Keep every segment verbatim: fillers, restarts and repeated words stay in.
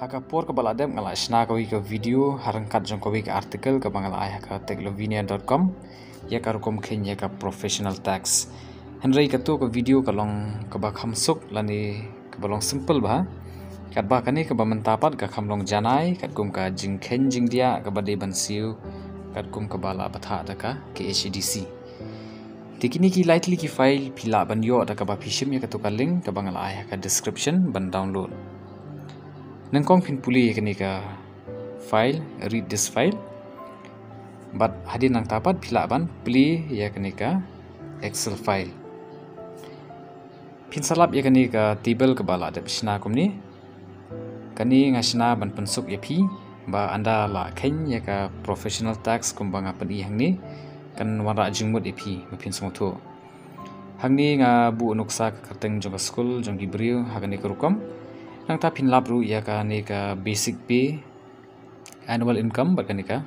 Ha ka por kaba la dep nga la shna kawei ka video ha ryngkat jong kawei ka article kaba nga la ai ha ka techlovinia dot com ïa ka rukom kheiñ ïa ka professional tax. Hynrei kato ka video ka long kaba kham suk lane kaba long simple bha. Katba kane kaba mynta pat ka kham long janai katkum ka jingkheiñ jingdiah kaba dei ban siew katkum kaba la bthah da ka K H A D C. Te kine ki lai tylli ki file phi lah ban ïoh da kaba phi shim ïa kato ka link kaba nga la ai ha ka description ban download. Nyngkong phin pule ïa kane ka file, read this file. Bad hadien nangta pat phi lah ban plie ïa kane ka Excel file. Phin sa lap ïa kane ka table kaba la dep shna kumne. Kane nga shna ban pynsuk ïa phi ba ynda la kheiñ ïa ka professional tax kumba nga pyni hangne, kan wanrah jingmut ïa phi ba phin sngewthuh. Hangne nga buh nuksa ka kyrteng jong ka skul jong ki briew ha kane ka rukom. Nangta phin lap ruh ïa kane ka basic pay, annual income bad kane ka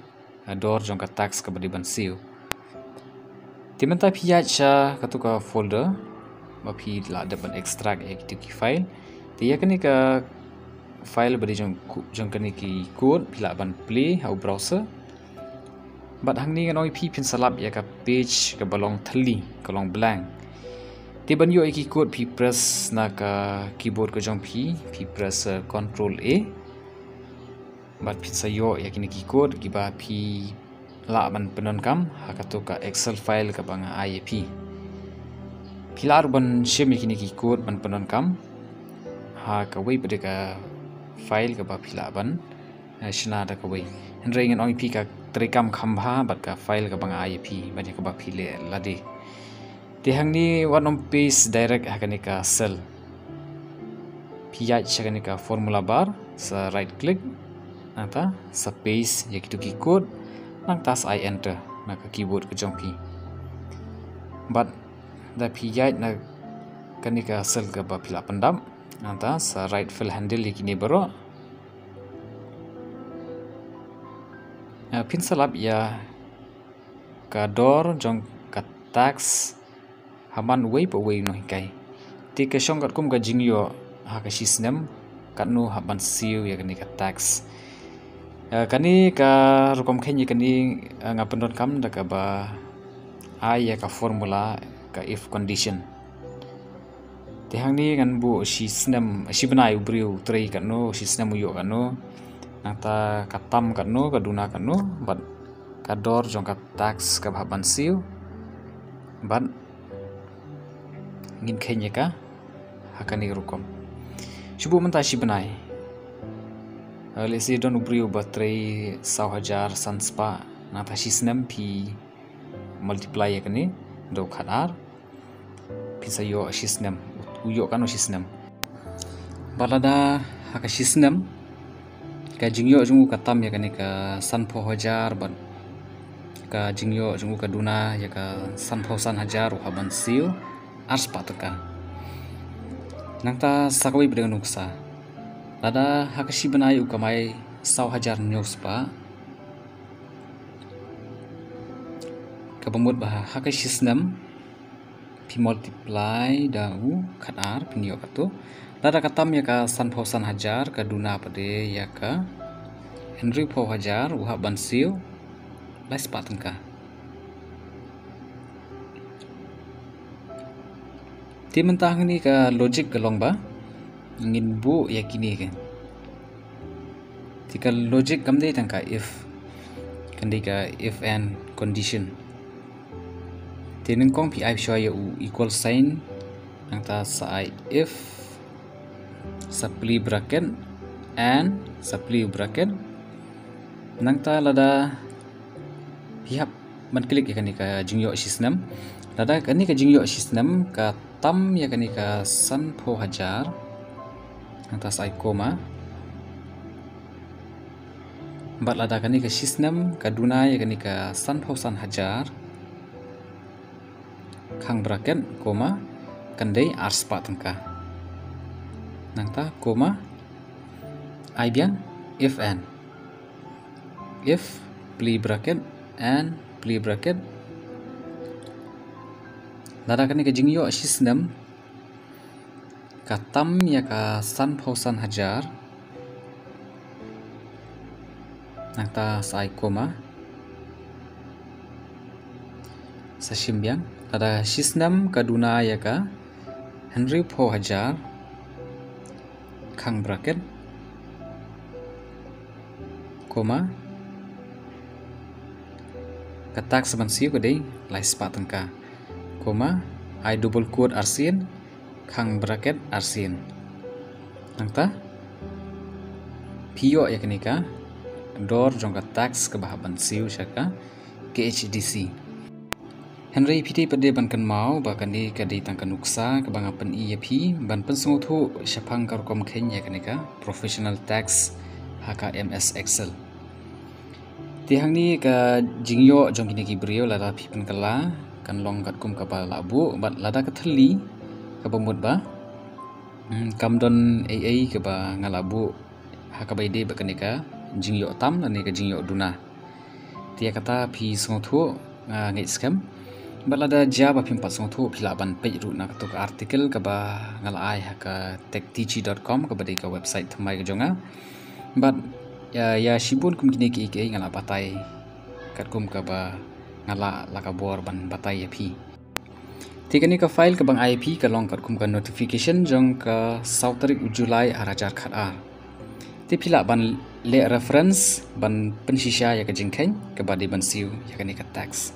dor jong ka tax kaba dei ban siew. Te mynta phi ïaid sha kato ka folder ba phi lah dep ban extract ïa kito ki file. Te ïa kane ka file ba dei jong, jong kane ki code phi lah ban plie ha u browser. Bad hangne ngan ong ïa phi phin sa lap ïa ka page kaba long thylli, ka long blank. Te ban ïoh ïa ki code phi press na ka keyboard ka jong phi, phi press, uh, control A. Bad phin sa ïoh ïa kine ki code kiba phi lah ban pyndonkam ha kato ka Excel file kaba nga ai ïa phi. Phi lah ruh ban shim ïa kine ki code ban pyndonkam ha kawei pat de ka file kaba phi lah ban, eh, shna da kawei. Hynrei ngan ong ïa phi ka treikam kham bha bad ka file kaba nga ai ïa phi bad ïa kaba phi leh lade. Te hangne wat nym paste direct ha kane ka cell. Phi ïaid sha kane ka formula bar, sa right click, nangta sa paste ïa kito ki code, nangta sa ai enter na ka keyboard ka jong phi. Bad da phi ïaid na kane ka cell kaba phi lah pyndap, nangta sa right fill handle ïa kine baroh. Ah, phin sa lap ïa ka dor jong ka tax ha man uwei pa uwei u nonghikai. Te ka shong katkum ka jingïoh ha ka shi snem katno hap ban siew ïa kane ka tax. Eh, kane ka rukom kheiñ ïa kane, eh, nga pyndonkam da kaba ai ïa ka formula ka if condition. Te hangne ngan buh shi snem, shi bnai u briew u trei katno, shi snem u ïoh katno, nangta ka tam katno, ka duna katno, bad ka dor jong ka tax kaba hap ban siew, bad ngin kheiñ ïa ka ha kane ka rukom. Shu buh mynta shi bnai. Eh, let's say don u briew ba trei saw hajar san spah, nangta shi snem phi multiply ïa kane da u khat ar, phin sa ïoh shi snem, u ïoh katno shi snem. Bad lada ha ka shi snem ka jingïoh jong u ka tam ïa kane ka sanphew hajar bad ka jingïoh jong u ka duna ïa ka sanphew san hajar, u hap ban siew ar spah tyngka. Nangta sa kawei pat de ka nuksa. Lada ha ka shi bnai u kamai saw hajar hynñiew spah, kaba mut ba ha ka shi snem phi multiply da u khat ar phin ïoh katto. Lada ka tam ïa ka sanphew san hajar, ka duna pat de ïa ka hynriewphew hajar, u hap ban siew lai spah tyngka. Te mynta hangne ka logic ka long ba ngin buh ïa kine ka. Te ka logic kam dei tang ka if, kan dei ka if and condition. Te nyngkong phi ai shuwa ïa u equal sign, nangta sa ai if, sa plie bracket, and sa plie bracket. Nangta lada phi hap ban click ïa kane ka jingïoh shi snem. Lada kane ka jingïoh shi snem ka tam ïa kane ka sanphew hajar, nangta sa ai comma. Bad lada kane ka shi snem ka duna ïa kane ka sanphew san hajar, khang bracket, comma, kan dei ar spah tyngka. Nangta comma, ai biang if and. If, plie bracket, and, plie bracket. Lada kane ka jingïoh shi snem ka tam ïa ka sanphew san hajar, Nangta sa ai comma. Sa shim biang. Lada shisnem ka duna ïa ka hynriewphew hajar khang bracket, comma, ka tax ban siew ka dei laispah tyngka, comma, ai double quote arsien, khang bracket arsien. Nangta phi ïoh ïa kane ka dor jong ka tax kaba hap ban siew sha ka K H A D C. Hynrei phi dei pat de ban kynmaw ba kane ka dei tang ka nuksa kaba nga pyni ïa phi ban pynsngewthuh shaphang ka rukom kheiñ ïa kane ka professional tax ha ka M S Excel. Te hangne ka jingïoh jong kine ki briew lada phi pynkylla kan long katkum kaba la buh, bad lada ka thylli kaba mut ba, hmm, kam don ei ei kaba nga la buh ha kaba ïadei bad kane ka jingïoh tam lane ka jingïoh duna. Te ïa kata phi sngewthuh, ah, ngeit skhem. Bad lada jia ba phim pat sngewthuh, phi lah ban peit ruh na kato ka article kaba nga la ai ha ka tech T G dot com kaba dei ka website thymmai ka jong nga. Bad ïa, ïa shibun kum kine kiei kiei nga la batai katkum kaba nga la, la ka bor ban batai ïa phi. Te kane ka file kaba nga ai ïa phi ka long katkum ka notification jong ka saw tarik u July ar hajar khatar. Te phi lah ban leh reference ban pynshisha ïa ka jingkheiñ kaba dei ban siew ïa kane ka tax.